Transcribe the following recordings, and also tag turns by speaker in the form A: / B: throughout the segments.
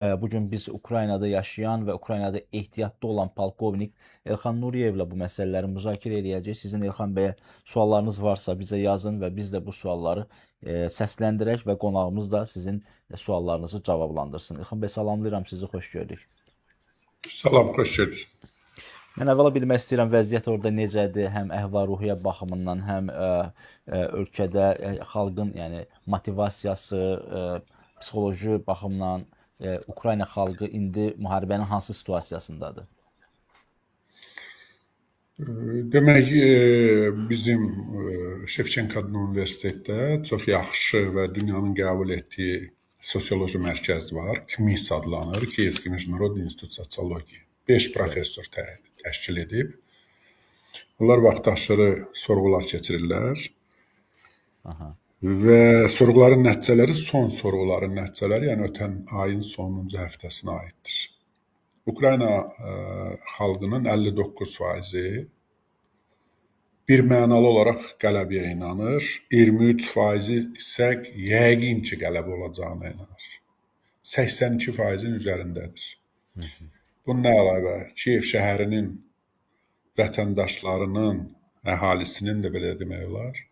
A: Bugün biz Ukraynada yaşayan və Ukraynada ehtiyatda olan polkovnik Elxan Nuriyevlə bu məsələləri müzakirə eləyəcəyik. Sizin Elxan bəyə suallarınız varsa bizə yazın və biz də bu sualları səsləndirək və qonağımız da sizin suallarınızı cavablandırsın. Elxan bəy, salamlayıram sizi, xoş gördük.
B: Salam, xoş gördük.
A: Mən əvvəla bilmək istəyirəm, vəziyyət orada necədir, həm əhval-ruhiyyə baxımından, həm ölkədə xalqın, yəni motivasiyası, psixoloji baxımdan Ukrayna xalqı indi müharibənin hansı situasiyasındadır?
B: Demək, bizim Şevçenko adına universitetdə çox yaxşı və dünyanın qəbul etdiyi sosioloji mərkəz var. KMİS adlanır, Kiyevski Mecnarod İnstitut Sosiologiya. 5 professor təşkil edib. Onlar vaxtaşırı sorğular keçirirlər.
A: Aha.
B: Və sorğuların nəticələri, son sorğuların nəticələri, yəni ötən ayın sonuncu həftəsinə aiddir. Ukrayna xalqının 59%-i bir mənalı olaraq qələbəyə inanır, 23%-i isə yəqin ki, qələbə olacağına inanır. 82%-in üzərindədir. Bundan əlavə, Kiyev şəhərinin vətəndaşlarının, əhalisinin də belə demək olar,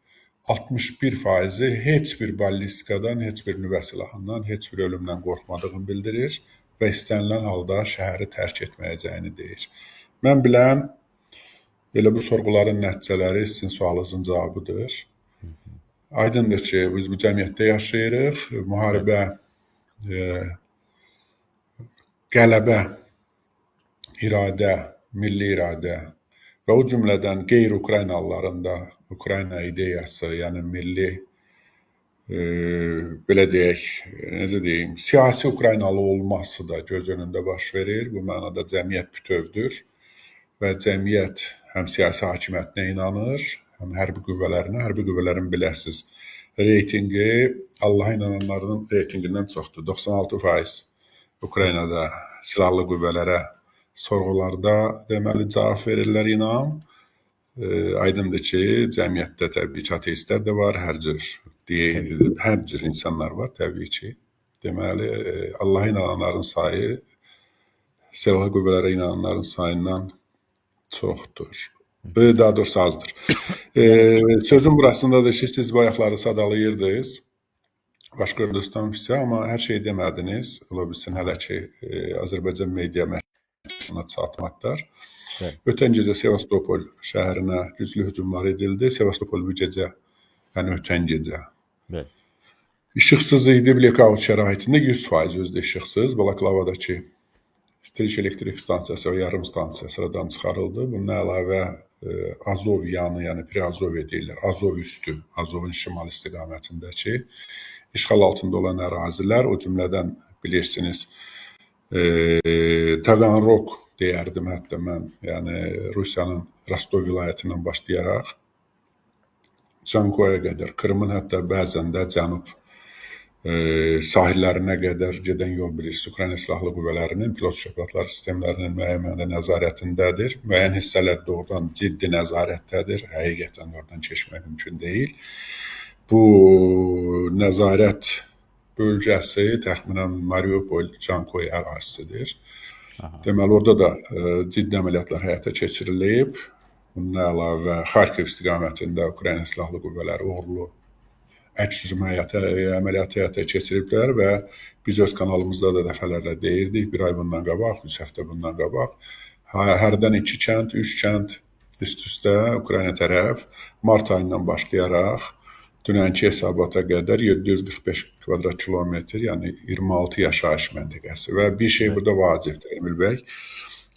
B: 61%-i heç bir ballistikadan, heç bir nüvə silahından, heç bir ölümdən qorxmadığını bildirir və istənilən halda şəhəri tərk etməyəcəyini deyir. Mən bilən, elə bu sorğuların nəticələri sizin sualınızın cavabıdır. Aydındır ki, biz bu cəmiyyətdə yaşayırıq. Müharibə, qələbə, iradə, milli iradə və o cümlədən qeyri-Ukraynalıların da Ukrayna ideyası, yəni milli, belə deyək, necə deyim, siyasi Ukraynalı olması da göz önündə baş verir. Bu mənada cəmiyyət bütövdür və cəmiyyət həm siyasi hakimiyyətinə inanır, həm hərbi qüvvələrinə. Hərbi qüvvələrin biləsiniz, reytingi Allaha inananların reytingindən çoxdur. 96% Ukraynada silahlı qüvvələrə sorğularda deməli cavab verirlər inam. Aydındır ki, cəmiyyətdə təbii ki, ateistlər də var, hər cür hər cür insanlar var təbii ki. Deməli, Allaha inananların sayı silahlı qüvvələrə inananların sayından çoxdur. Daha doğrusu azdır. Sözün burasındadır ki, siz bayaqları sadalayırdınız. Başqurdistan isə, amma hər şey demədiniz. Ola bilsin hələ ki, Azərbaycan media mərkəzinə çatmadılar.
A: Evet.
B: Ötən gecə Sevastopol şəhərinə güclü hücumlar edildi. Sevastopol bu gecə, yəni ötən gecə.
A: Evet.
B: İşıqsız idi, blackout şəraitində 100% özdə işıqsız. Balaklavadakı Striç elektrik stansiyası və yarım stansiya sıradan çıxarıldı. Bundan əlavə Azov yanı, yəni Priazov deyirlər, Azov üstü, Azovun şimal istiqamətindəki işğal altında olan ərazilər, o cümlədən bilirsiniz, Taganrog deyərdim hətta mən, yəni Rusiyanın Rostov vilayətindən başlayaraq Cankoya qədər, Krımın hətta bəzən də cənub sahillərinə qədər gedən yol bilirsiniz, Ukrayna Silahlı Qüvvələrinin pilotsuz uçaq sistemlərinin müəyyən mənada nəzarətindədir. Müəyyən hissələr doğrudan ciddi nəzarətdədir. Həqiqətən də oradan keçmək mümkün deyil. Bu nəzarət bölgəsi təxminən Mariupol, Cankoy ərazisidir.
A: Aha.
B: Deməli, orada da ciddi əməliyyatlar həyata keçirilib. Bundan əlavə Xarkov istiqamətində Ukrayna Silahlı Qüvvələri uğurlu əks hücum əməliyyatı həyata keçiriblər və biz öz kanalımızda da dəfələrlə deyirdik, bir ay bundan qabaq, 3 həftə bundan qabaq, hərdən 2 kənd, 3 kənd üst-üstə Ukrayna tərəf mart ayından başlayaraq dünənki hesabata qədər 745 kvadrat kilometr, yəni 26 yaşayış məntəqəsi və bir şey burada vacibdir, Emil bəy.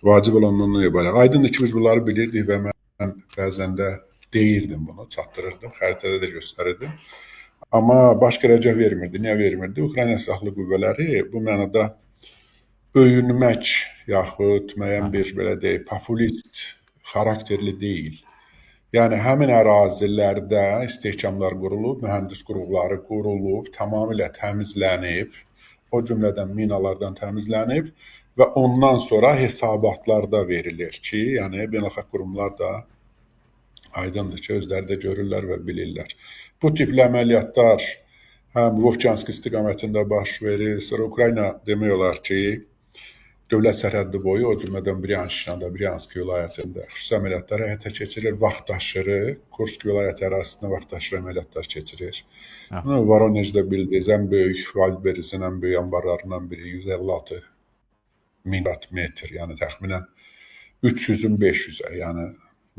B: Vacib olan ondan ibarət. Aydındır ki, biz bunları bilirdik və mən bəzən də deyirdim bunu, çatdırırdım, xəritədə də göstərirdim. Amma baş qərargah vermirdi. Niyə vermirdi? Ukrayna Silahlı Qüvvələri bu mənada öyünmək yaxud müəyyən bir, belə deyək, populist xarakterli deyil. Yəni, həmin ərazilərdə istehkamlar qurulub, mühəndis qurğuları qurulub, tamamilə təmizlənib, o cümlədən minalardan təmizlənib və ondan sonra hesabatlarda verilir ki, yəni beynəlxalq qurumlar da aydındır ki, özləri də görürlər və bilirlər. Bu tipli əməliyyatlar Həm Vovçansk istiqamətində baş verir. Sonra Ukrayna demək olar ki, dövlət sərhədi boyu, o cümlədən Bryanskda, Bryansk vilayətində xüsusi əməliyyatlar həyata keçirilir. Vaxtaşırı, Kursk vilayəti ərazisində vaxtaşırı əməliyyatlar keçirir. Bunu Voronejdə bildiniz, ən böyük Wildberries-in ən böyük anbarlarından biri 156 min metr, yəni təxminən 300-ün 500-ə, yəni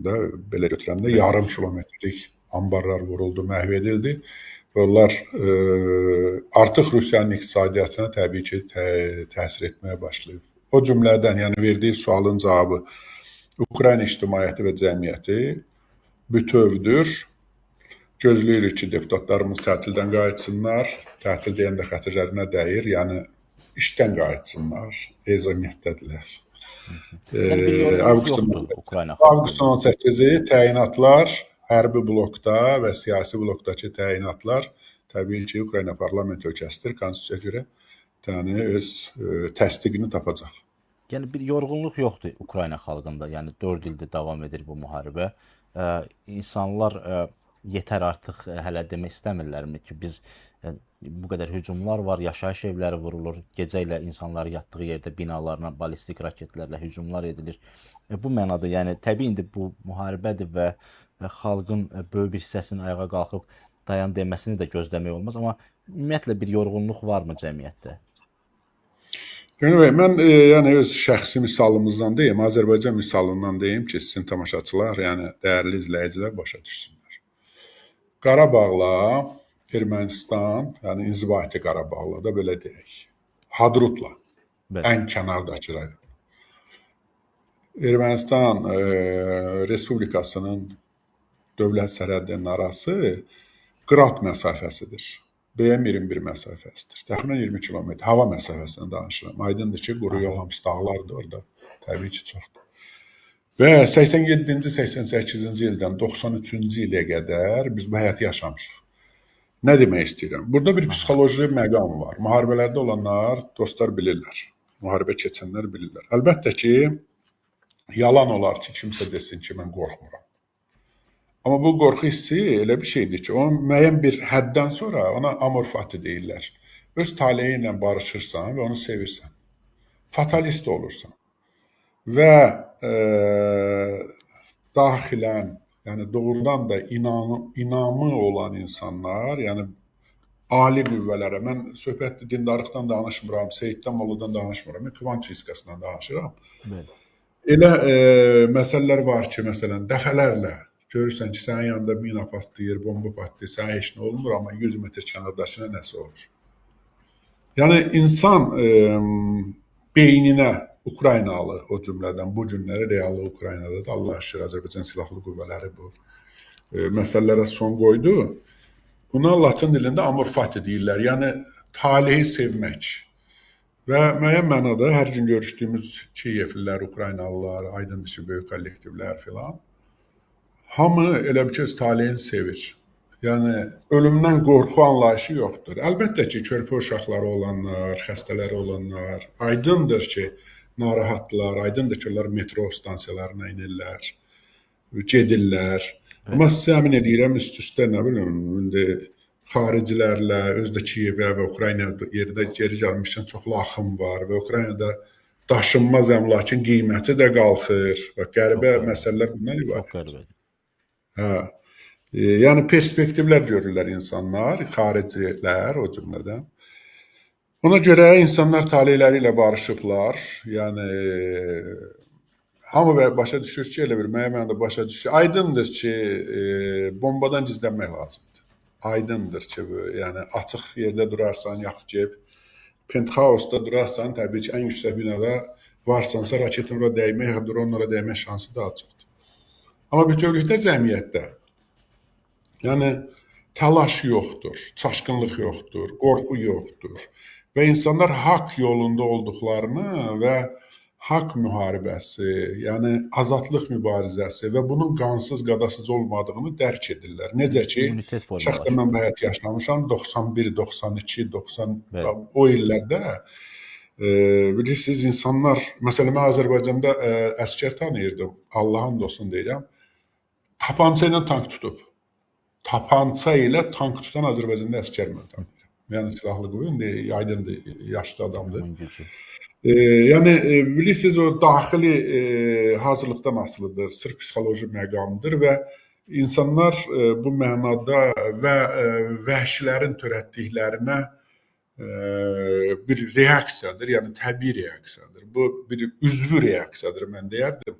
B: da belə götürəndə yarım kilometrlik anbarlar vuruldu, məhv edildi. Və onlar artıq Rusiyanın iqtisadiyyatına təbii ki, təsir etməyə başlayıb. O cümlədən, yəni verdiyi sualın cavabı Ukrayna ictimaiyyəti və cəmiyyəti bütövdür. Gözləyirik ki, deputatlarımız tətildən qayıtsınlar. Tətil deyəndə xətirlərinə dəyir, yəni işdən qayıtsınlar, ezamiyyətdədirlər.
A: Yəni bir yorğunluq yoxdur Ukrayna xalqında.
B: Avqustun 18-i təyinatlar hərbi blokda və siyasi blokdakı təyinatlar təbii ki, Ukrayna parlament ölkəsidir, konstitusiyaya görə yəni öz təsdiqini tapacaq.
A: Yəni bir yorğunluq yoxdur Ukrayna xalqında. Yəni 4 ildir davam edir bu müharibə. İnsanlar yetər artıq hələ demək istəmirlərmi ki, biz bu qədər hücumlar var, yaşayış evləri vurulur, gecə ilə insanlar yatdığı yerdə binalarına ballistik raketlərlə hücumlar edilir. Bu mənada, yəni təbii indi bu müharibədir və xalqın böyük bir hissəsinin ayağa qalxıb dayan deməsini də gözləmək olmaz, amma ümumiyyətlə bir yorğunluq varmı cəmiyyətdə?
B: Bəy, mən yəni öz şəxsi misalımızdan deyim, Azərbaycan misalından deyim ki, sizin tamaşaçılar, yəni dəyərli izləyicilər başa düşsünlər. Qarabağla Ermənistan, yəni inzibati Qarabağla da belə deyək, Hadrutla,
A: Bəli.
B: ən kənardakı rayon. Ermənistan Respublikasının dövlət sərhədlərinin arası qırat məsafəsidir. BM 21 məsafəsidir. Təxminən 20 kilometr hava məsafəsindən danışıram. Aydındır ki, quru yol hamısı dağlardır orada. Təbii ki, çoxdur. Və 87-ci, 88-ci ildən 93-cü ilə qədər biz bu həyatı yaşamışıq. Nə demək istəyirəm? Burada bir psixoloji məqam var. Müharibələrdə olanlar, dostlar bilirlər. Müharibə keçənlər bilirlər. Əlbəttə ki, yalan olar ki, kimsə desin ki, mən qorxmuram. Amma bu qorxu hissi elə bir şeydir ki, onun müəyyən bir həddən sonra ona amorfati deyirlər. Öz taleyi ilə barışırsan və onu sevirsən. Fatalist olursan. Və daxilən, yəni doğrudan da inamı olan insanlar, yəni ali qüvvələrə, mən söhbət dindarlıqdan danışmıram, Seyiddən, Molladan danışmıram, mən kvant fizikasından danışıram.
A: Bəli.
B: Elə məsələlər var ki, məsələn, dəfələrlə görürsən ki, sənin yanında mina partlayır, bomba partlayır, sənə heç nə olmur, amma 100 metr kənardakına nəsə olur. Yəni insan beyninə Ukraynalı, o cümlədən bu günləri reallı Ukraynada da Allah şükür Azərbaycan Silahlı Qüvvələri bu məsələlərə son qoydu. Buna latın dilində amorfati deyirlər, yəni talehi sevmək. Və müəyyən mənada hər gün görüşdüyümüz Kiyevlilər, Ukraynalılar, aydındır ki, böyük kollektivlər filan, hamı elə bir ki, öz taleyini sevir. Yəni, ölümdən qorxu anlayışı yoxdur. Əlbəttə ki, körpə uşaqları olanlar, xəstələri olanlar, aydındır ki, narahatdılar, aydındır ki, onlar metro stansiyalarına inirlər, gedirlər. Amma sizə əmin edirəm, üst-üstə, nə bilim, indi xaricilərlə, özdə Kiyevə və Ukrayna yerdə geri gəlmişdən çoxlu axın var və Ukraynada daşınmaz əmlakın qiyməti də qalxır. Bax, qəribə məsələlər bundan ibarət.
A: Çox qəribədir.
B: Hə. Yəni perspektivlər görürlər insanlar, xaricilər o cümlədən. Ona görə insanlar taleyləri ilə barışıblar. Yəni hamı başa düşür ki, elə bir müəyyən mənada başa düşür. Aydındır ki, bombadan gizlənmək lazımdır. Aydındır ki, yəni açıq yerdə durarsan, yaxud ki, penthouse-da durarsan, təbii ki, ən yüksək binada varsansa, raketin ora dəymək, yaxud dronlara dəymək şansı daha çoxdur. Amma bütövlükdə cəmiyyətdə, yəni təlaş yoxdur, çaşqınlıq yoxdur, qorxu yoxdur və insanlar haqq yolunda olduqlarını və haqq müharibəsi, yəni azadlıq mübarizəsi və bunun qansız, qadasız olmadığını dərk edirlər. Necə ki, şəxsən mən bu həyatı yaşamışam, 91, 92, 90
A: Bəli.
B: o illərdə bilirsiniz, insanlar, məsələn, mən Azərbaycanda əskər tanıyırdım, Allahın olsun deyirəm, tapança ilə tank tutub. Tapança ilə tank tutan Azərbaycanda əskər mən tanıyıram. Yəni silahlı qüvvə indi aydındır, yaşlı adamdır. Yəni bilirsiniz, o daxili hazırlıqdan asılıdır, sırf psixoloji məqamdır və insanlar bu mənada və vəhşilərin törətdiklərinə bir reaksiyadır, yəni təbii reaksiyadır. Bu bir üzvü reaksiyadır, mən deyərdim.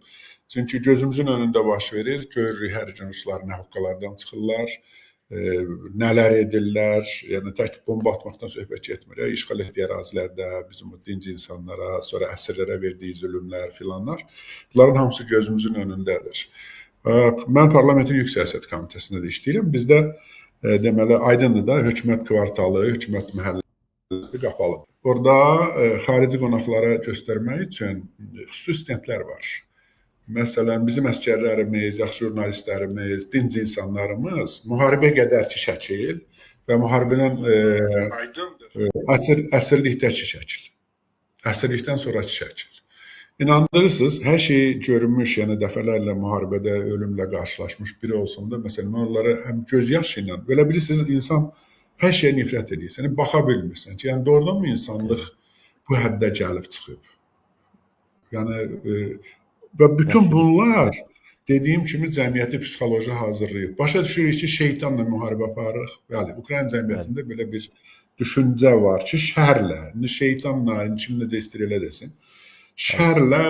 B: Çünki gözümüzün önündə baş verir, görürük hər gün ruslar nə hoqqalardan çıxırlar, nələr edirlər, yəni tək bomba atmaqdan söhbət getmir. İşğal etdiyi ərazilərdə bizim o dinc insanlara, sonra əsirlərə verdiyi zülmlər filanlar, bunların hamısı gözümüzün önündədir. Mən parlamentin Yüksək Siyasət Komitəsində də işləyirəm. Bizdə deməli aydındır da, hökumət kvartalı, hökumət məhəllələri qapalıdır. Orada xarici qonaqlara göstərmək üçün xüsusi stendlər var. Məsələn, bizim əsgərlərimiz, yaxşı jurnalistlərimiz, dinc insanlarımız müharibə qədərki şəkil və müharibədən əsirlikdəki şəkil, əsirlikdən sonrakı şəkil. İnandırırsınız, hər şeyi görmüş, yəni dəfələrlə müharibədə ölümlə qarşılaşmış biri olsun da, məsələn, mən onları həm göz yaşı ilə, belə bilirsiniz, insan hər şeyə nifrət edir, səni baxa bilmirsən ki, yəni doğrudanmı insanlıq bu həddə gəlib çıxıb? Yəni və bütün bunlar, dediyim kimi, cəmiyyəti psixoloji hazırlayıb. Başa düşürük ki, şeytanla müharibə aparırıq. Bəli, Ukrayna cəmiyyətində belə bir düşüncə var ki, şərlə, indi şeytanla, indi kim necə istəyir elə desin, şərlə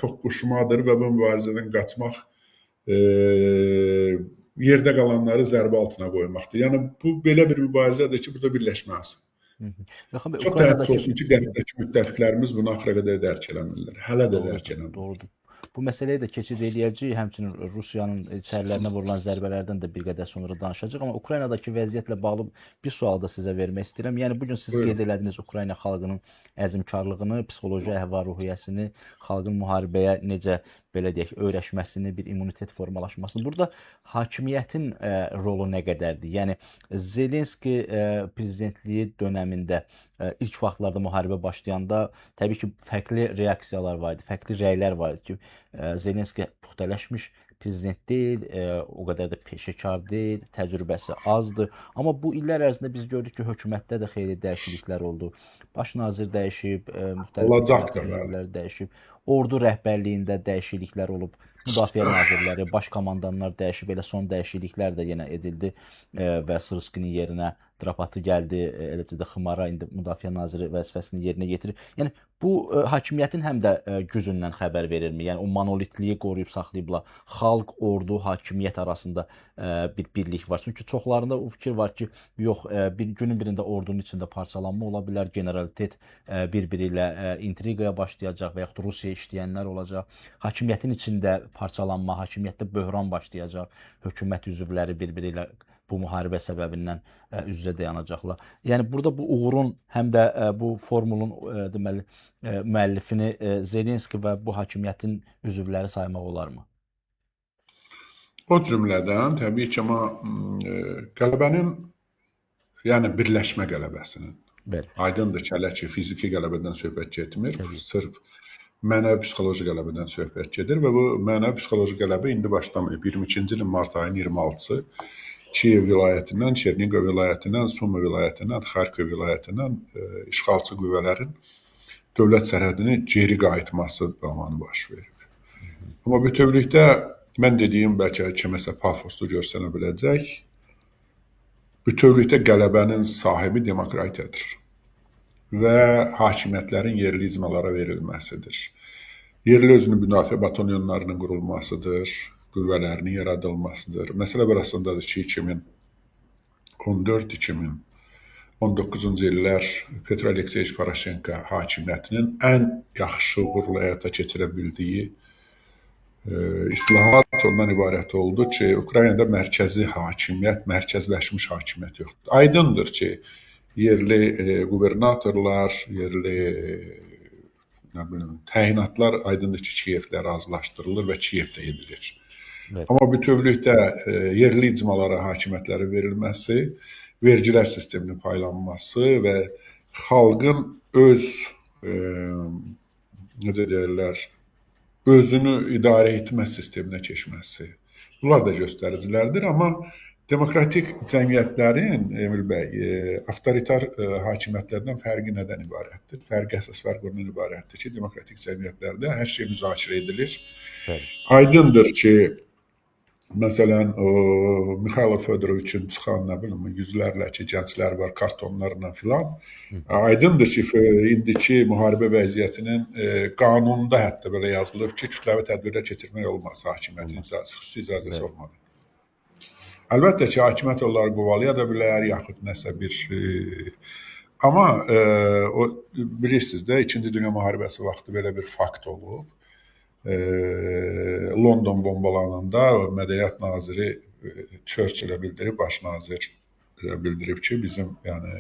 B: toqquşmadır və bu mübarizədən qaçmaq yerdə qalanları zərbə altına qoymaqdır. Yəni, bu belə bir mübarizədir ki, burada birləşməlisin. Çox təəssüf olsun ki, qərbdəki müttəfiqlərimiz bunu axıra qədər dərk eləmirlər. Hələ də dərk eləmirlər.
A: Doğrudur. Bu məsələyə də keçid eləyəcəyik. Həmçinin Rusiyanın içərilərinə vurulan zərbələrdən də bir qədər sonra danışacağıq. Amma Ukraynadakı vəziyyətlə bağlı bir sual da sizə vermək istəyirəm. Yəni bugün siz qeyd elədiniz Ukrayna xalqının əzmkarlığını, psixoloji əhval-ruhiyyəsini, xalqın müharibəyə necə belə deyək, öyrəşməsini, bir immunitet formalaşmasını. Burada hakimiyyətin rolu nə qədərdir? Yəni Zelenski prezidentliyi dönəmində ilk vaxtlarda müharibə başlayanda təbii ki, fərqli reaksiyalar var idi, fərqli rəylər var idi ki, Zelenski puxtələşmiş prezident deyil, o qədər də peşəkar deyil, təcrübəsi azdır. Amma bu illər ərzində biz gördük ki, hökumətdə də xeyli dəyişikliklər oldu. Baş nazir dəyişib, müxtəlif üzvlər dəyişib, ordu rəhbərliyində dəyişikliklər olub, müdafiə nazirləri, baş komandanlar dəyişib, elə son dəyişikliklər də yenə edildi və Sırskinin yerinə Drapatı gəldi, eləcə də Xımara indi müdafiə naziri vəzifəsini yerinə yetirir. Yəni bu hakimiyyətin həm də gücündən xəbər verirmi? Yəni o monolitliyi qoruyub saxlayıblar. Xalq, ordu, hakimiyyət arasında bir birlik var. Çünki çoxlarında o fikir var ki, yox, bir günün birində ordunun içində parçalanma ola bilər, generalitet bir-biri ilə intriqaya başlayacaq və yaxud Rusiya işləyənlər olacaq. Hakimiyyətin içində parçalanma, hakimiyyətdə böhran başlayacaq, hökumət üzvləri bir-biri ilə bu müharibə səbəbindən üz-üzə dayanacaqlar. Yəni burada bu uğurun həm də bu formulun deməli müəllifini Zelenski və bu hakimiyyətin üzvləri saymaq olarmı?
B: O cümlədən təbii ki, amma qələbənin, yəni birləşmə qələbəsinin.
A: Bəli.
B: Aydındır ki, hələ ki fiziki qələbədən söhbət getmir,
A: Təbii.
B: Sırf mənəvi psixoloji qələbədən söhbət gedir və bu mənəvi psixoloji qələbə indi başlamayıb. 22-ci ilin mart ayının 26-sı Kiyev vilayətindən, Çerniqov vilayətindən, Sumı vilayətindən, Xarkov vilayətindən işğalçı qüvvələrin dövlət sərhədini geri qayıtması zamanı baş verib. Amma bütövlükdə mən dediyim bəlkə kiməsə pafoslu görsənə biləcək, bütövlükdə qələbənin sahibi demokratiyadır və hakimiyyətlərin yerli icmalara verilməsidir. Yerli özünü müdafiə batalyonlarının qurulmasıdır, qüvvələrinin yaradılmasıdır. Məsələ burasındadır ki, 2014-2019-cu illər Petro Alekseyeviç Poroşenko hakimiyyətinin ən yaxşı uğurla həyata keçirə bildiyi islahat ondan ibarət oldu ki, Ukraynada mərkəzi hakimiyyət, mərkəzləşmiş hakimiyyət yoxdur. Aydındır ki, yerli qubernatorlar, yerli nə bilim, təyinatlar aydındır ki, Kiyevlə razılaşdırılır və Kiyevdə edilir.
A: Evet.
B: Amma bütövlükdə yerli icmalara hakimiyyətlərin verilməsi, vergilər sisteminin paylanması və xalqın öz, necə deyirlər, özünü idarə etmə sisteminə keçməsi. Bunlar da göstəricilərdir, amma Demokratik cəmiyyətlərin, Emil bəy, avtoritar hakimiyyətlərdən fərqi nədən ibarətdir? Fərqi, əsas fərq ondan ibarətdir ki, demokratik cəmiyyətlərdə hər şey müzakirə edilir.
A: Bəli.
B: Aydındır ki, məsələn, o Mixailo Fedoroviçin çıxan, nə bilim, yüzlərlə ki, gənclər var kartonlarla filan. Aydındır ki, indiki müharibə vəziyyətinin qanununda hətta belə yazılıb ki, kütləvi tədbirlər keçirmək olmaz hakimiyyətin icazəsi, xüsusi icazəsi olmadan. Əlbəttə ki, hakimiyyət onları qovalaya da bilər, yaxud nəsə bir... Amma o, bilirsiniz də, İkinci Dünya müharibəsi vaxtı belə bir fakt olub. London bombalananda Mədəniyyət naziri Churchill'ə bildirib, baş nazir bildirib ki, bizim yəni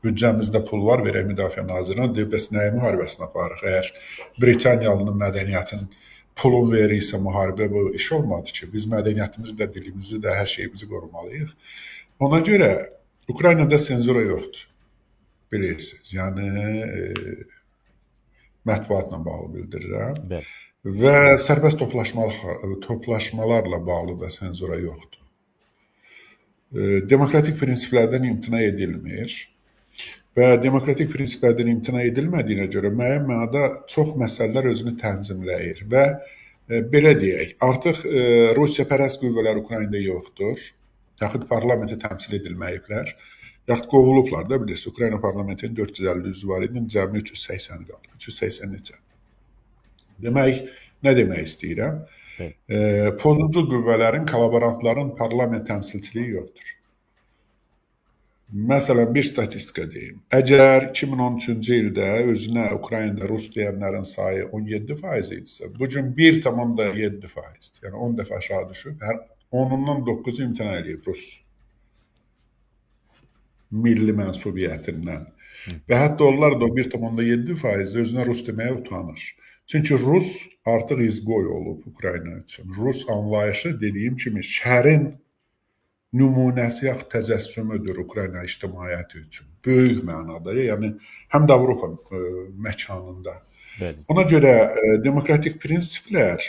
B: büdcəmizdə pul var, verək Müdafiə nazirinə, deyib, bəs nəyi müharibəsini aparırıq? Əgər Britaniялının mədəniyyətin pulun verirsə müharibə, bu iş olmadı ki, biz mədəniyyətimizi də, dilimizi də, hər şeyimizi qorumalıyıq. Ona görə Ukraynada senzura yoxdur, bilirsiniz. Yəni, mətbuatla bağlı bildirirəm.
A: Bəli.
B: Və sərbəst toplaşmalarla bağlı da senzura yoxdur. Demokratik prinsiplərdən imtina edilmir və demokratik prinsiplərdən imtina edilmədiyinə görə müəyyən mənada çox məsələlər özünü tənzimləyir və belə deyək, artıq Rusiya pərəst qüvvələr Ukraynada yoxdur, yaxud parlamenti təmsil edilməyiblər, yaxud qovulublar da, bilirsiniz, Ukrayna parlamentinin 450 üzvü var idi, cəmi 380 qalıb, 380 neçə. Demək, nə demək istəyirəm? Pozucu qüvvələrin, kolaborantların parlament təmsilçiliyi yoxdur. Məsələn, bir statistika deyim. Əgər 2013-cü ildə özünə Ukraynada rus deyənlərin sayı 17% idisə, bu gün 1,7%-dir. Yəni 10 dəfə aşağı düşüb, hər 10-undan 9-u imtina eləyib rus milli mənsubiyyətindən. Və hətta onlar da o 1,7% özünə rus deməyə utanır. Çünki rus artıq izgoy olub Ukrayna üçün. Rus anlayışı dediyim kimi şərin nümunəsi yaxud təcəssümüdür Ukrayna ictimaiyyəti üçün. Böyük mənada, yəni həm də Avropa məkanında.
A: Bəli.
B: Ona görə demokratik prinsiplər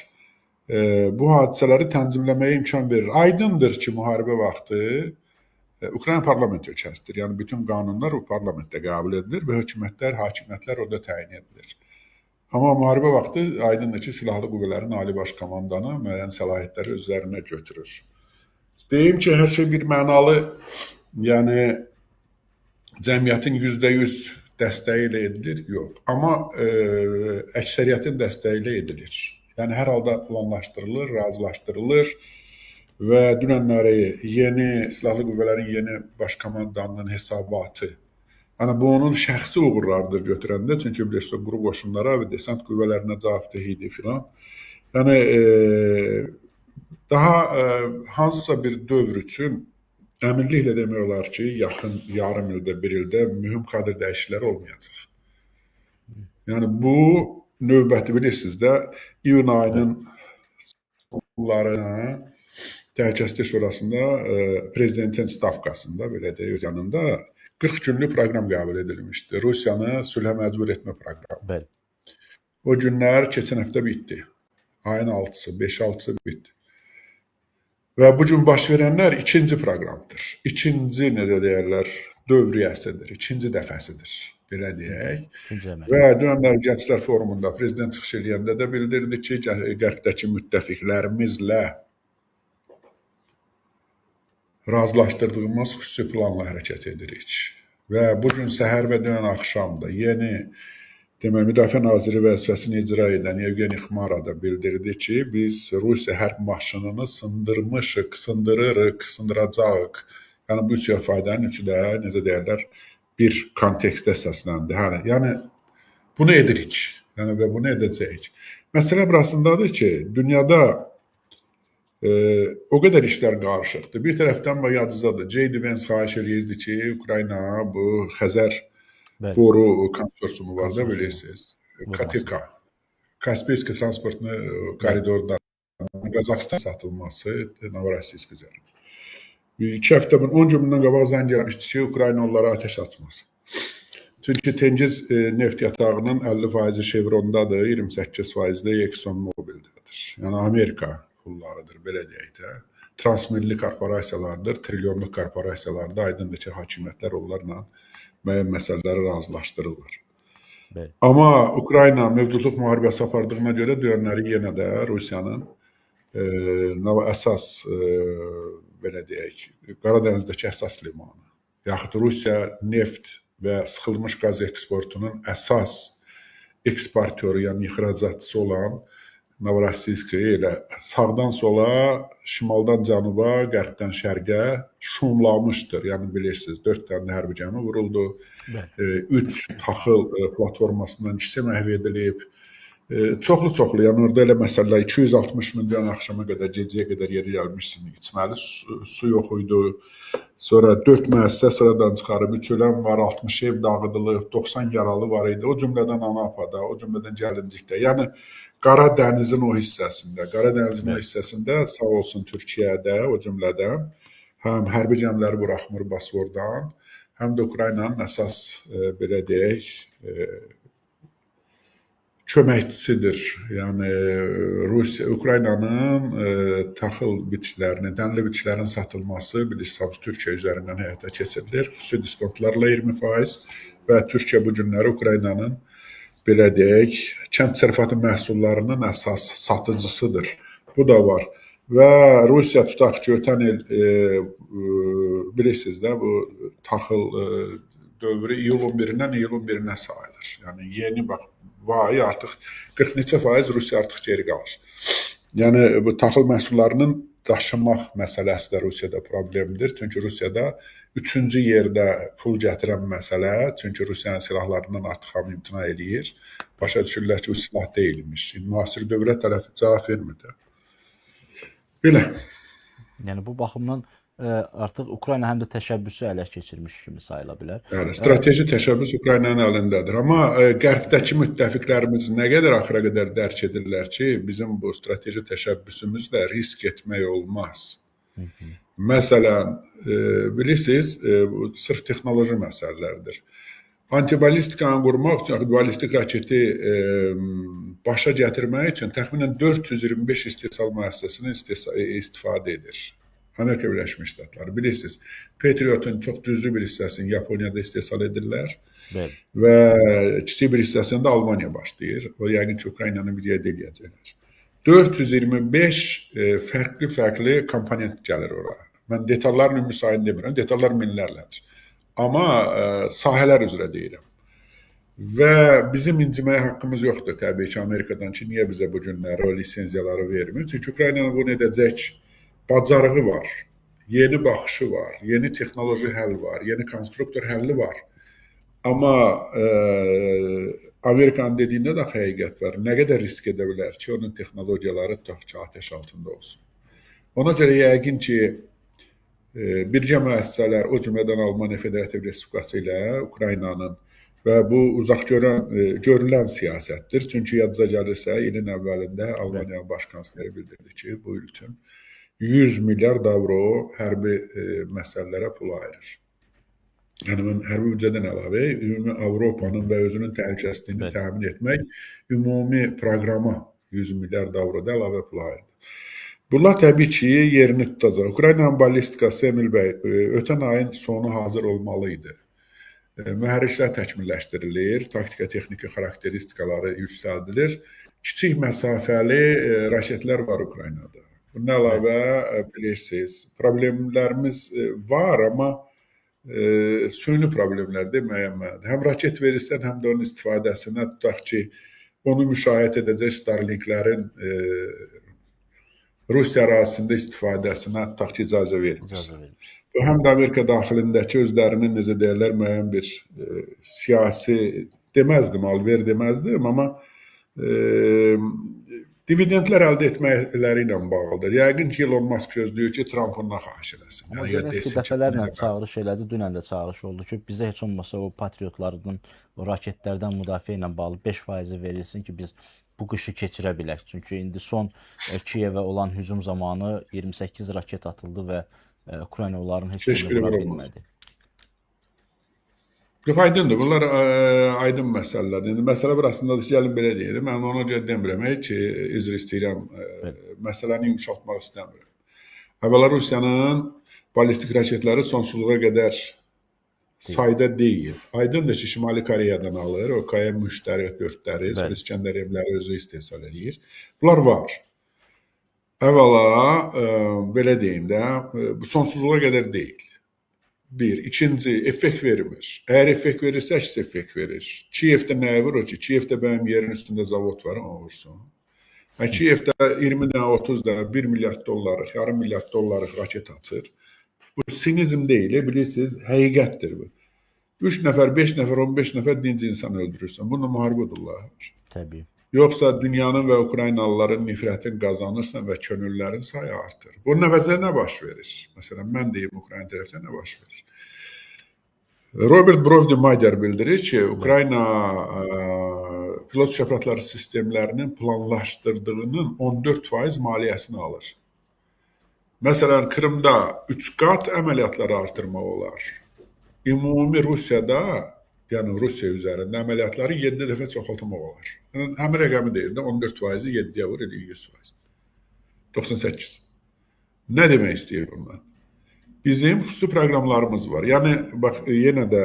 B: bu hadisələri tənzimləməyə imkan verir. Aydındır ki, müharibə vaxtı Ukrayna parlament ölkəsidir. Yəni bütün qanunlar o parlamentdə qəbul edilir və hökumətlər, hakimiyyətlər orada təyin edilir. Amma müharibə vaxtı aydındır ki, silahlı qüvvələrin ali baş komandanı müəyyən səlahiyyətləri özlərinə götürür. Deyim ki, hər şey bir mənalı, yəni cəmiyyətin 100% dəstəyi ilə edilir, yox. Amma əksəriyyətin dəstəyi ilə edilir. Yəni hər halda planlaşdırılır, razılaşdırılır və dünənləri yeni silahlı qüvvələrin yeni baş komandanının hesabatı. Yəni bu onun şəxsi uğurlarıdır götürəndə, çünki bilirsiniz, quru qoşunlara və desant qüvvələrinə cavabdeh idi filan. Yəni daha hansısa bir dövr üçün əminliklə demək olar ki, yaxın yarım ildə, bir ildə mühüm kadr dəyişiklikləri olmayacaq. Yəni bu növbəti bilirsiniz də, iyun ayının sonlarına Təhlükəsizlik Şurasında prezidentin stavkasında, belə deyək, öz yanında 40 günlük proqram qəbul edilmişdi. Rusiyanı sülhə məcbur etmə proqramı.
A: Bəli.
B: O günlər keçən həftə bitdi. Ayın 6-sı, 5-6-sı bitdi. Və bu gün baş verənlər ikinci proqramdır. İkinci, necə deyərlər, dövriyyəsidir, ikinci dəfəsidir, belə deyək. Və dünənlər Gənclər Forumunda prezident çıxış eləyəndə də bildirdi ki, Qərbdəki müttəfiqlərimizlə razılaşdırdığımız xüsusi planla hərəkət edirik. Və bu gün səhər və dünən axşam da yeni demək, Müdafiə Naziri vəzifəsini icra edən Yevgeni Xmara da bildirdi ki, biz Rusiya hərb maşınını sındırmışıq, sındırırıq, sındıracağıq. Yəni bu üç faydanın üçü də, necə deyərlər, bir kontekstə əsaslandı. Yəni bunu edirik. Yəni və bunu edəcəyik. Məsələ burasındadır ki, dünyada o qədər işlər qarışıqdır. Bir tərəfdən yadınızdadır, J.D. Vance xahiş eləyirdi ki, Ukrayna bu Xəzər
A: Bəli.
B: boru konsorsiumu var da bilirsiniz. KTK. Kaspiyski transportunu koridordan Qazaxıstan satılması Novorossiysk üzərinə. 2 həftə, 10 gün bundan qabaq zəng gəlmişdi ki, Ukrayna onlara atəş açmaz. Çünki Tengiz neft yatağının 50% Chevrondadır, 28% də Exxon Mobil'dədir. Yəni Amerika pullarıdır, belə deyək də. transmilli korporasiyalardır, trilyonluq korporasiyalardır. Aydındır ki, hakimiyyətlər onlarla müəyyən məsələləri razılaşdırırlar.
A: Bəli.
B: Amma Ukrayna mövcudluq müharibəsi apardığına görə dünənləri yenə də Rusiyanın əsas belə deyək, Qaradənizdəki əsas limanı, yaxud Rusiya neft və sıxılmış qaz eksportunun əsas eksportyoru, yəni ixracatçısı olan Novorossiysk elə sağdan sola, şimaldan cənuba, qərbdən şərqə şumlamışdır. Yəni bilirsiniz, 4 dənə hərbi gəmi vuruldu. 3 taxıl platformasından ikisi məhv edilib. Çoxlu-çoxlu, yəni orada elə məsələlər 260 milyon axşama qədər, gecəyə qədər yeri gəlmişsin, içməli su yox idi. Sonra 4 müəssisə sıradan çıxarıb, 3 ölən var, 60 ev dağıdılıb, 90 yaralı var idi. O cümlədən Anapada, o cümlədən Gəlincikdə. Yəni Qara dənizin o hissəsində, Qara dənizin o hissəsində sağ olsun Türkiyədə, o cümlədən həm hərbi gəmiləri buraxmır Bosfordan, həm də Ukraynanın əsas belə deyək, köməkçisidir. Yəni Rusiya, Ukraynanın taxıl bitkilərinin, dənli bitkilərin satılması bilirsiniz, Türkiyə üzərindən həyata keçirilir. Xüsusi diskontlarla 20% və Türkiyə bu günləri Ukraynanın belə deyək, kənd təsərrüfatı məhsullarının əsas satıcısıdır. Bu da var. Və Rusiya tutaq ki, ötən il bilirsiniz də, bu taxıl dövrü iyulun 1-dən iyulun 1-nə sayılır. Yəni yeni bax, vay artıq 40 neçə faiz Rusiya artıq geri qalır. Yəni bu taxıl məhsullarının daşımaq məsələsi də Rusiyada problemdir. Çünki Rusiyada üçüncü yerdə pul gətirən məsələ, çünki Rusiyanın silahlarından artıq hamı imtina eləyir. Başa düşürlər ki, bu silah deyilmiş. Müasir dövlət tərəfi cavab vermir. Belə.
A: Yəni bu baxımdan artıq Ukrayna həm də təşəbbüsü ələ keçirmiş kimi sayıla bilər.
B: Bəli, strateji təşəbbüs Ukraynanın əlindədir. Amma qərbdəki müttəfiqlərimiz nə qədər axıra qədər dərk edirlər ki, bizim bu strateji təşəbbüsümüzlə risk etmək olmaz. Məsələn, bilirsiniz, bu sırf texnoloji məsələlərdir. Antibalistikanı qurmaq üçün, balistik raketi başa gətirmək üçün təxminən 425 istehsal müəssisəsinin istifadə edir. Amerika Birləşmiş Ştatları. Bilirsiniz, Patriotun çox cüzi bir hissəsini Yaponiyada istehsal edirlər.
A: Bəli.
B: Və kiçik bir hissəsini də Almaniya başlayır. O yəqin ki, Ukraynanı bir yerdə eləyəcəklər. 425 fərqli-fərqli komponent gəlir ora. Mən detalların ümumi sayını demirəm, detallar minlərlədir. Amma sahələr üzrə deyirəm. Və bizim inciməyə haqqımız yoxdur təbii ki, Amerikadan ki, niyə bizə bu günləri o lisenziyaları vermir? Çünki Ukraynanın bunu edəcək bacarığı var, yeni baxışı var, yeni texnoloji həll var, yeni konstruktor həlli var. Amma Amerikanın dediyində də həqiqət var. Nə qədər risk edə bilər ki, onun texnologiyaları tutaq ki, atəş altında olsun. Ona görə yəqin ki, birgə müəssisələr, o cümlədən Almaniya Federativ Respublikası ilə Ukraynanın və bu uzaq görülən siyasətdir. Çünki yadınıza gəlirsə, ilin əvvəlində Almaniyanın baş kansleri bildirdi ki, bu il üçün 100 milyard avro hərbi məsələlərə pul ayırır. Yəni, mən hərbi büdcədən əlavə, ümumi Avropanın və özünün təhlükəsizliyini təmin etmək ümumi proqrama 100 milyard avroda əlavə pul ayırır. Bunlar təbii ki, yerini tutacaq. Ukraynanın ballistikası, Emil bəy, ötən ayın sonu hazır olmalı idi. Mühərriklər təkmilləşdirilir, taktika-texniki xarakteristikaları yüksəldilir. Kiçik məsafəli raketlər var Ukraynada. Bundan əlavə, bilirsiniz, problemlərimiz var, amma süni problemlərdir müəyyən mənada. Həm raket verirsən, həm də onun istifadəsinə, tutaq ki, onu müşayiət edəcək Starlinklərin Rusiya ərazisində istifadəsinə, tutaq ki, icazə vermirsən. Bu, həm də Amerika daxilindəki özlərinin, necə deyirlər, müəyyən bir siyasi, deməzdim, alver deməzdim, amma dividendlər əldə etməkləri ilə bağlıdır. Yəqin ki, Elon Musk gözləyir ki, Trump ondan xahiş eləsin.
A: Amma Zelenski dəfələrlə çağırış elədi, dünən də çağırış oldu ki, bizə heç olmasa o patriotlardan, o raketlərdən müdafiə ilə bağlı 5% verilsin ki, biz bu qışı keçirə bilək. Çünki indi son Kiyevə olan hücum zamanı 28 raket atıldı və Ukrayna onların heç birini vura bilmədi.
B: Yox, aydındır. Bunlar aydın məsələlərdir. İndi məsələ burasındadır ki, gəlin belə deyim. Mən ona görə demirəm ki, üzr istəyirəm, məsələni yumşaltmaq istəmirəm. Əvvəla Rusiyanın ballistik raketləri sonsuzluğa qədər sayda deyil. Aydındır ki, Şimali Koreyadan alır, o KM-3-ləri, 4-ləri, sonra İskəndər evləri özü istehsal eləyir. Bunlar var. Əvvəla, belə deyim də, bu sonsuzluğa qədər deyil. Bir. İkinci, effekt vermir. Əgər effekt verirsə, əks effekt verir. Kiyevdə nəyə vurur ki? Kiyevdə mənim yerin üstündə zavod var, onu vursun. Kiyevdə 20 dənə, 30 dənə, 1 milyard dollarlıq, yarım milyard dollarlıq raket atır. Bu sinizm deyil, bilirsiniz, həqiqətdir bu. 3 nəfər, 5 nəfər, 15 nəfər dinc insan öldürürsən. Bununla müharibə olurlar.
A: Təbii.
B: Yoxsa dünyanın və Ukraynalıların nifrətini qazanırsan və könüllərin sayı artır. Bunun əvəzinə nə baş verir? Məsələn, mən deyim Ukrayna tərəfdən nə baş verir? Robert Brovdi Mayer bildirir ki, Ukrayna pilot uçaq aparatları sistemlərinin planlaşdırdığının 14% maliyyəsini alır. Məsələn, Krımda 3 qat əməliyyatları artırmaq olar. Ümumi Rusiyada, yəni Rusiya üzərində əməliyyatları 7 dəfə çoxaltmaq olar. Yəni, həmin rəqəmi deyir də, 14%-i 7-yə vur, eləyir 100%. 98. Nə demək istəyir bundan? Bizim xüsusi proqramlarımız var. Yəni, bax, yenə də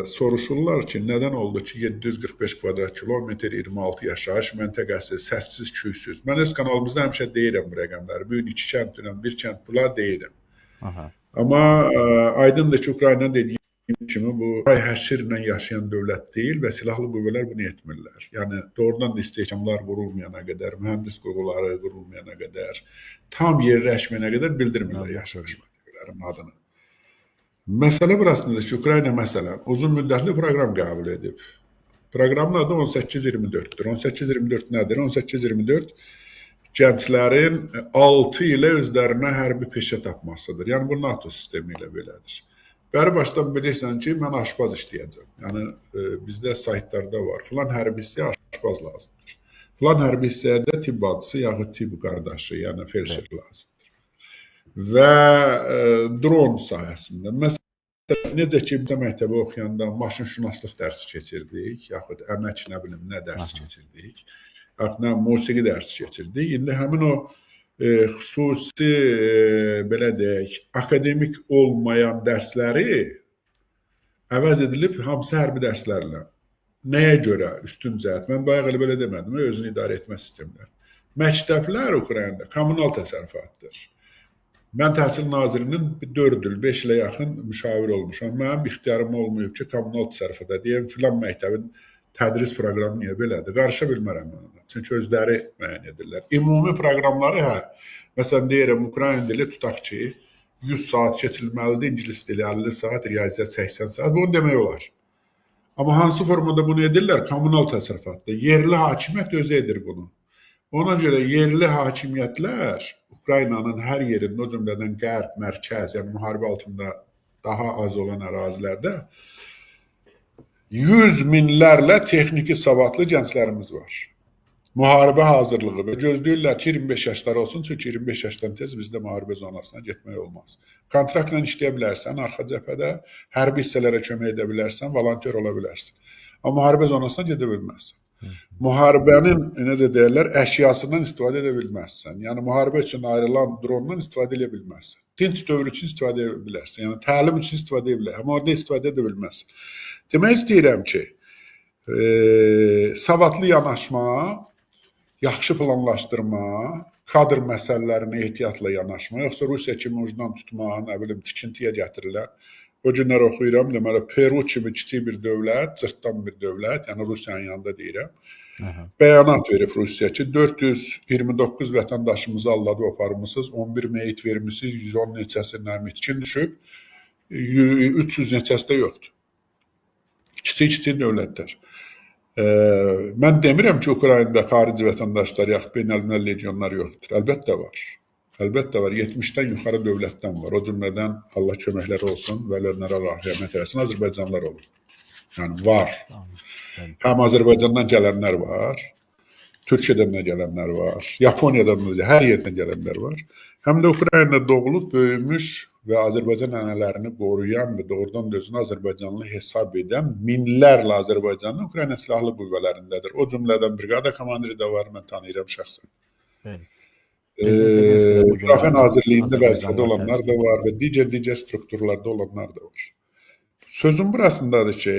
B: soruşurlar ki, nədən oldu ki, 745 kvadrat kilometr, 26 yaşayış məntəqəsi, səssiz, küysüz. Mən öz kanalımızda həmişə deyirəm bu rəqəmləri. Bu gün 2 kənd dünən, 1 kənd bunlar deyirəm.
A: Aha.
B: Amma aydındır ki, Ukrayna dediyi kimi bu həşirlə yaşayan dövlət deyil və silahlı qüvvələr bunu etmirlər. Yəni, doğrudan da istehkamlar qurulmayana qədər, mühəndis qurğuları qurulmayana qədər, tam yerləşməyənə qədər bildirmirlər yaşayış məntəqələrinin adını. Məsələ burasındadır ki, Ukrayna məsələn uzun müddətli proqram qəbul edib. Proqramın adı 18-24-dür. 18-24 nədir? 18-24 gənclərin 6 ilə özlərinə hərbi peşə tapmasıdır. Yəni, bu NATO sistemi ilə belədir. Bəri başdan bilirsən ki, mən aşpaz işləyəcəm. Yəni, bizdə saytlarda var. Filan hərbi hissəyə aşpaz lazımdır. Filan hərbi hissəyə də tibb bacısı, yaxud tibb qardaşı, yəni felşer lazımdır. Və dron sahəsində, məsələn, necə ki, bir də məktəbə oxuyanda maşınşünaslıq dərsi keçirdik, yaxud əmək, nə bilim, nə dərsi keçirdik, yaxud nə musiqi dərsi keçirdik. İndi həmin o xüsusi, belə deyək, akademik olmayan dərsləri əvəz edilib hamısı hərbi dərslərlə. Nəyə görə üstün cəhət? Mən bayaq elə belə demədim, özünü idarə etmə sistemləri. Məktəblər Ukraynada kommunal təsərrüfatdır. Mən Təhsil Nazirinin 4 il, 5 ilə yaxın müşavir olmuşam. Mənim ixtiyarım olmayıb ki, kommunal təsərrüfata deyəm, filan məktəbin tədris proqramı niyə belədir? Qarışa bilmərəm mən ona. Çünki özləri müəyyən edirlər. Ümumi proqramları hə. Məsələn, deyirəm, Ukrayna dili tutaq ki, 100 saat keçirilməlidir, ingilis dili 50 saat, riyaziyyat 80 saat. Bunu demək olar. Amma hansı formada bunu edirlər? Kommunal təsərrüfatda. Yerli hakimiyyət özü edir bunu. Ona görə yerli hakimiyyətlər Ukraynanın hər yerində, o cümlədən qərb, mərkəz, yəni müharibə altında daha az olan ərazilərdə 100 minlərlə texniki savadlı gənclərimiz var. Müharibə hazırlığı və gözləyirlər ki, 25 yaşları olsun, çünki 25 yaşdan tez bizdə müharibə zonasına getmək olmaz. Kontraktla işləyə bilərsən, arxa cəbhədə, hərbi hissələrə kömək edə bilərsən, volontör ola bilərsən. Amma müharibə zonasına gedə bilməzsən. Müharibənin, necə deyirlər, əşyasından istifadə edə bilməzsən. Yəni, müharibə üçün ayrılan drondan istifadə edə bilməzsən. Dinc dövr üçün istifadə edə bilərsən. Yəni, təlim üçün istifadə edə bilərsən. Amma orada istifadə edə bilməzsən. Demək istəyirəm ki, savadlı yanaşma, yaxşı planlaşdırma, kadr məsələlərinə ehtiyatla yanaşma, yoxsa Rusiya kimi ucdan tutma, nə bilim, tikintiyə gətirilən. O günlər oxuyuram, deməli, Peru kimi kiçik bir dövlət, cırtdan bir dövlət, yəni Rusiyanın yanında deyirəm, bəyanat verib Rusiya ki, 429 vətəndaşımızı alladıb aparmısınız, 11 meyit vermişsiniz, 110 neçəsi nə itkin düşüb, 300 neçəsi də yoxdur. Kiçik-kiçik dövlətlər. Mən demirəm ki, Ukraynada xarici vətəndaşlar yaxud beynəlmiləl legionlar yoxdur. Əlbəttə var. Əlbəttə var. 70-dən yuxarı dövlətdən var. O cümlədən Allah köməkləri olsun və ölənlərə Allah rəhmət eləsin, Azərbaycanlılar olur. Yəni var. Həm Azərbaycandan gələnlər var, Türkiyədən də gələnlər var, Yaponiyadan da, hər yerdən gələnlər var. Həm də Ukraynada doğulub, böyümüş və Azərbaycan ənənələrini qoruyan və doğrudan da özünü Azərbaycanlı hesab edən minlərlə Azərbaycanlı Ukrayna silahlı qüvvələrindədir. O cümlədən briqada komandiri də var, mən tanıyıram şəxsən.
A: Bəli. Prezident
B: Müdafiə Nazirliyində vəzifədə olanlar da var və digər strukturlarda olanlar da var. Sözüm burasındadır ki,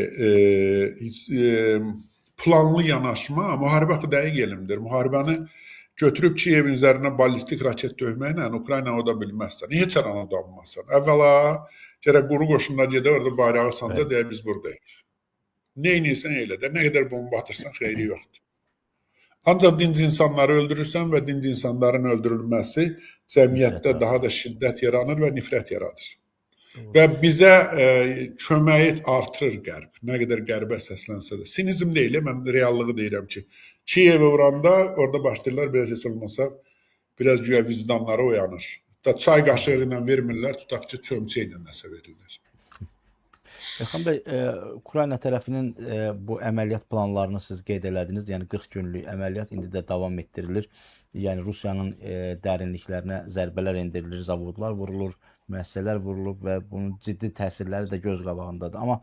B: planlı yanaşma, müharibə axı dəqiq elmdir. Müharibəni götürüb Kiyevin üzərinə ballistik raket döyməklə Ukraynanı oda bilməzsən. Heç aranı odanmazsan. Əvvəla gərək quru qoşunlar gedə orada bayrağı sanca deyə biz buradayıq. Nə edirsən elə də, nə qədər bomba atırsan xeyri yoxdur. Ancaq dinc insanları öldürürsən və dinc insanların öldürülməsi cəmiyyətdə daha da şiddət yaranır və nifrət yaradır. Və bizə köməyi artırır Qərb. Nə qədər Qərbə səslənsə də. Sinizm deyil, mən reallığı deyirəm ki, Kiyevə vuranda orada başlayırlar biraz heç olmasa biraz güya vicdanları oyanır. Da çay qaşığı ilə vermirlər, tutaq ki, çömçə ilə nəsə verirlər.
A: Elxan bəy, Ukrayna tərəfinin bu əməliyyat planlarını siz qeyd elədiniz. Yəni 40 günlük əməliyyat indi də davam etdirilir. Yəni Rusiyanın dərinliklərinə zərbələr endirilir, zavodlar vurulur, müəssisələr vurulub və bunun ciddi təsirləri də göz qabağındadır. Amma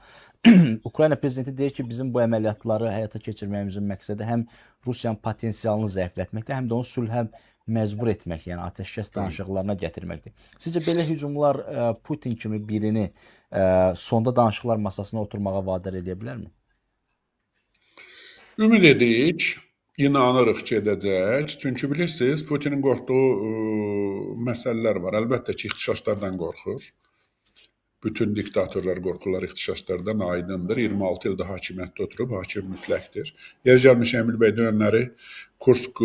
A: Ukrayna prezidenti deyir ki, bizim bu əməliyyatları həyata keçirməyimizin məqsədi həm Rusiyanın potensialını zəiflətməkdir, həm də onu sülhə məcbur etmək, yəni atəşkəs danışıqlarına gətirməkdir. Sizcə belə hücumlar Putin kimi birini sonda danışıqlar masasına oturmağa vadar edə bilərmi?
B: Ümid edirik, inanırıq ki, edəcək. Çünki bilirsiniz, Putinin qorxduğu məsələlər var. Əlbəttə ki, ixtişaşlardan qorxur. Bütün diktatorlar qorxurlar ixtişaşlardan, aydındır. 26 ildə hakimiyyətdə oturub, hakim mütləqdir. Yer gəlmiş Emil bəy dönənləri Kursk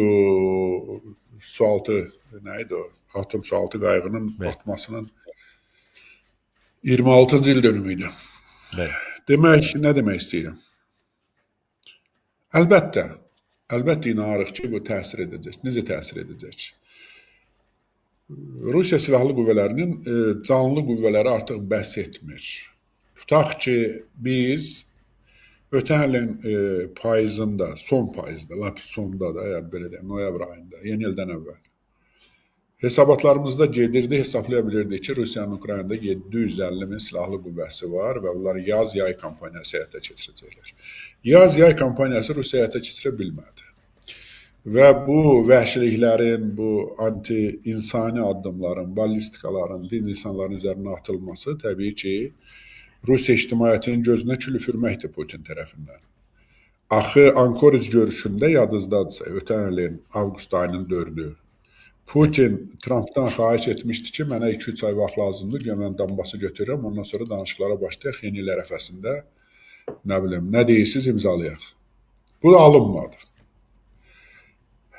B: sualtı, nə idi o? Atom sualtı qayığının batmasının 26-cı il dönümü idi. Bəli. Demək, nə demək istəyirəm? Əlbəttə, əlbəttə inanırıq ki, bu təsir edəcək. Necə təsir edəcək? Rusiya Silahlı Qüvvələrinin canlı qüvvələri artıq bəs etmir. Tutaq ki, biz ötən ilin payızında, son payızda, lap sonda da, yəni belə deyək, noyabr ayında, yeni ildən əvvəl hesabatlarımızda gedirdi, hesablaya bilirdik ki, Rusiyanın Ukraynada 750 min silahlı qüvvəsi var və bunlar yaz-yay kampaniyası həyata keçirəcəklər. Yaz-yay kampaniyası Rusiya həyata keçirə bilmədi. Və bu vəhşiliklərin, bu anti-insani addımların, ballistikaların, dinc insanların üzərinə atılması təbii ki, Rusiya ictimaiyyətinin gözünə kül üfürməkdir Putin tərəfindən. Axı Anchorage görüşündə yadınızdadırsa, ötən ilin avqust ayının 4-ü Putin Trumpdan xahiş etmişdi ki, mənə 2-3 ay vaxt lazımdır, ki, mən Donbası götürürəm, ondan sonra danışıqlara başlayaq, yeni il ərəfəsində, nə bilim, nə deyirsiniz, imzalayaq. Bu alınmadı.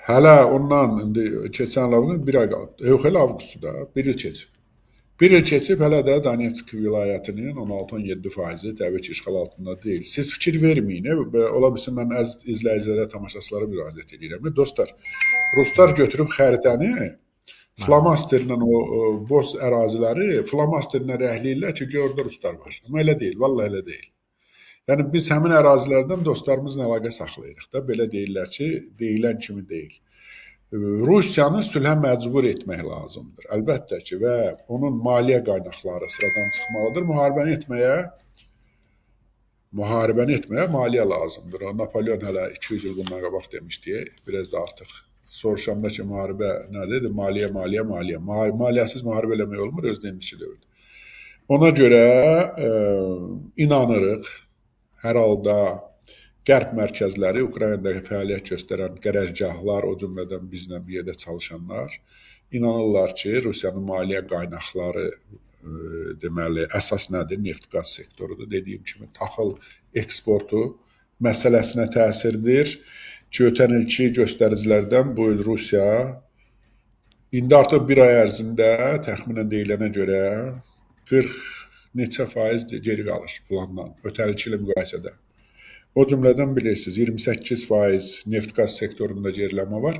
B: Hələ ondan indi keçən il bir ay qalıb. Yox, elə avqustda da, bir il keçib. Bir il keçib, hələ də Donetsk vilayətinin 16-17% təbii ki, işğal altında deyil. Siz fikir verməyin, ola bilsin mən əziz izləyicilərə, tamaşaçılara müraciət edirəm. Dostlar, Ruslar götürüb xəritəni flomasterlə o boz əraziləri flomasterlə rəhləyirlər ki, orada ruslar var. Amma elə deyil, vallahi elə deyil. Yəni biz həmin ərazilərdən dostlarımızla əlaqə saxlayırıq da, belə deyirlər ki, deyilən kimi deyil. Rusiyanı sülhə məcbur etmək lazımdır. Əlbəttə ki, və onun maliyyə qaynaqları sıradan çıxmalıdır. Müharibəni etməyə maliyyə lazımdır. Napolyon hələ 200 il bundan qabaq demişdi, biraz da artıq. Soruşanda ki, müharibə nədir? Maliyyə, maliyyə, maliyyə. Maliyyəsiz müharibə eləmək olmur, özü indiki dövrdə. Ona görə inanırıq, hər halda Qərb mərkəzləri, Ukraynada fəaliyyət göstərən qərargahlar, o cümlədən bizlə bir yerdə çalışanlar inanırlar ki, Rusiyanın maliyyə qaynaqları, deməli, əsas nədir? Neft-qaz sektorudur. Dediyim kimi, taxıl eksportu məsələsinə təsirdir ki, ötən ilki göstəricilərdən bu il Rusiya indi artıq bir ay ərzində təxminən deyilənə görə 40 neçə faiz geri qalır plandan, ötən ilki ilə müqayisədə. O cümlədən bilirsiniz, 28% neft-qaz sektorunda geriləmə var.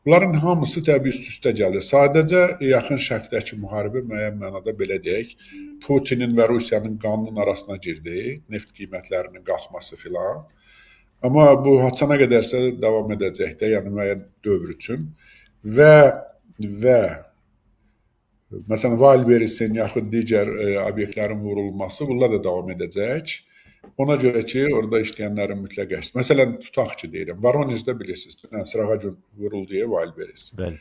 B: Bunların hamısı təbii üst-üstə gəlir. Sadəcə yaxın şərqdəki müharibə müəyyən mənada belə deyək, Putinin və Rusiyanın qanunun arasına girdi, neft qiymətlərinin qalxması filan. Amma bu haçana qədərsə davam edəcək də, yəni müəyyən dövr üçün. Və məsələn, Wildberries-in yaxud digər obyektlərin vurulması, bunlar da davam edəcək. Ona görə ki, orada işləyənlərin mütləq əks. Məsələn, tutaq ki, deyirəm, Voronejdə bilirsiniz, dünən sırağa gün vuruldu Wildberries.
A: Bəli.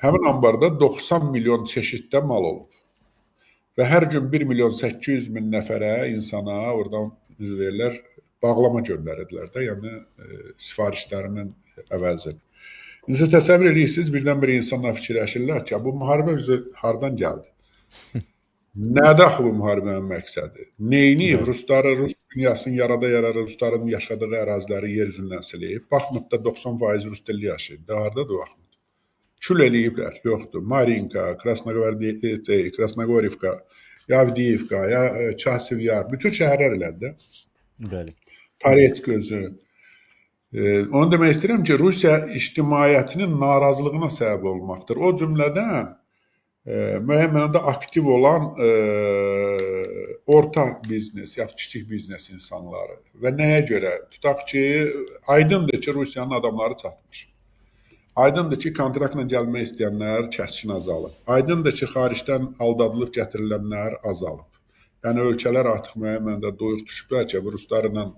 B: Həmin ambarda 90 milyon çeşiddə mal olub. Və hər gün 1 milyon 800 min nəfərə, insana oradan biz deyirlər, bağlama göndərirdilər də, yəni sifarişlərinin əvəzini. İndi siz təsəvvür edirsiniz, birdən-birə insanlar fikirləşirlər ki, bu müharibə bizə hardan gəldi? Nədir axı bu müharibənin məqsədi? Neyniyib? Rusları, Rus dünyasını yarada-yarada Rusların yaşadığı əraziləri yer üzündən silib. Baxmutda 90% rus dilli yaşayır. Hardadır Baxmut? Kül eləyiblər. Yoxdur. Marinka, Krasnogorivka, Yavdiyivka, ya Çasiv Yar, bütün şəhərlər elədi də.
A: Bəli.
B: Toretsk özü. Onu demək istəyirəm ki, Rusiya ictimaiyyətinin narazılığına səbəb olmaqdır. O cümlədən müəyyən mənada aktiv olan orta biznes, ya kiçik biznes insanları və nəyə görə? Tutaq ki, aydındır ki, Rusiyanın adamları çatmır. Aydındır ki, kontraktla gəlmək istəyənlər kəskin azalıb. Aydındır ki, xaricdən aldadılıb gətirilənlər azalıb. Yəni ölkələr artıq müəyyən mənada doyuq düşüblər ki, bu ruslarla